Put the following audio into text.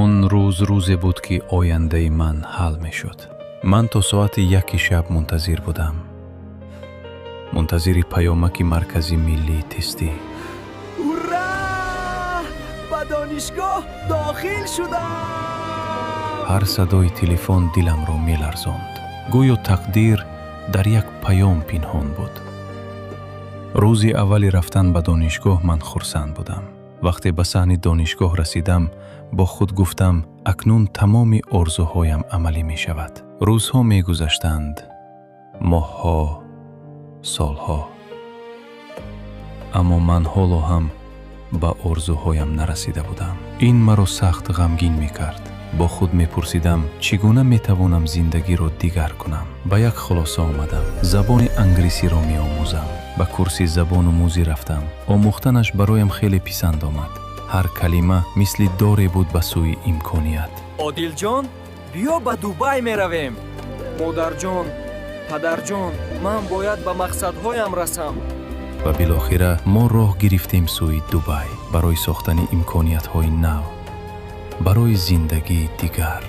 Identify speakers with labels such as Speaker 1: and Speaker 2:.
Speaker 1: Он рӯз рӯзе буд, ки ояндаи ман ҳал мешуд. Ман то соати 1-и шаб мунтазир будам, мунтазири паёмаки Маркази миллии тестӣ.
Speaker 2: Ура! Ба донишгоҳ дохил шудам!
Speaker 1: Ҳар садои телефон диламро меларзонд, гӯё тақдир дар як паём пинҳон буд. Рӯзи аввали рафтан ба донишгоҳ ман хурсанд будам. Вақте ба саҳни донишгоҳ расидам, бо худ гуфтам: акнун тамоми орзуҳоям амалӣ мешавад. Рӯзҳо мегузаштанд, моҳҳо, солҳо, аммо ман ҳоло ҳам ба орзуҳоям нарасида будам. Ин маро сахт ғамгин мекард. Бо худ мепурсидам, чӣ гуна метавонам зиндагиро дигар кунам? Ба як хулоса омадам: забони англисиро меомӯзам. Ба курси забономӯзӣ рафтам. Омӯхтанаш бароям хеле писанд омад. Ҳар калима мисли доре буд ба сӯи имконият.
Speaker 2: Одилҷон, биё, ба Дубай меравем. Модарҷон, падарҷон, ман бояд ба мақсадҳоям расам.
Speaker 1: Ва билохира мо роҳ гирифтем сӯи Дубай, барои сохтани имкониятҳои нав, барои зиндагии дигар.